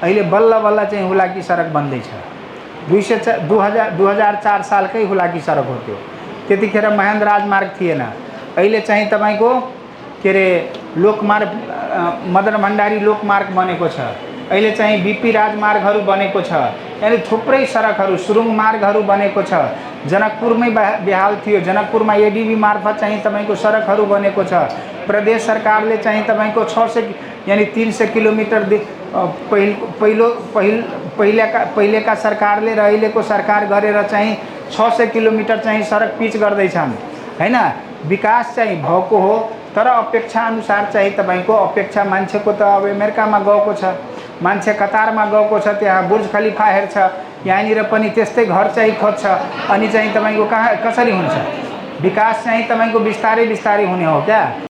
अहिले बल्ल बल्ल चाहिँ हुलाकी सडक बन्दैछ। 2004 सालकै हुलाकी सडक हो त्यो। त्यतिखेर महेन्द्र राजमार्ग थिएन। अहिले चाहिँ तपाईँको के अरे लोकमार्ग, मदन भण्डारी लोकमार्ग बनेको छ। अहिले चाहिँ बीपी राजमार्गहरू बनेको छ। यानी थुप्रै सडकहरू, सुरुङ मार्गहरू बनेको छ। जनकपुरमै बेहाल थियो, जनकपुरमा एडीबी मार्फत चाहिँ तपाईँको सडकहरू बनेको छ। प्रदेश सरकारले चाहिँ तपाईँको 600 यानी 300 किलोमिटर पहिलेका सरकारले र अहिलेको सरकार गरेर चाहिँ 600 किलोमिटर चाहिँ सडक पिच गर्दैछन् हैन। विकास चाहिँ भएको हो, तर अपेक्षा अनुसार चाहिँ तपाईँको अपेक्षा मान्छेको त अब अमेरिकामा गएको छ, मान्छे कतारमा गएको छ, त्यहाँ बुर्ज खलिफा हेर्छ, यहाँनिर पनि त्यस्तै घर चाहिँ खोज्छ। अनि चाहिँ तपाईँको कसरी हुन्छ? विकास चाहिँ तपाईँको बिस्तारै बिस्तारै हुने हो क्या।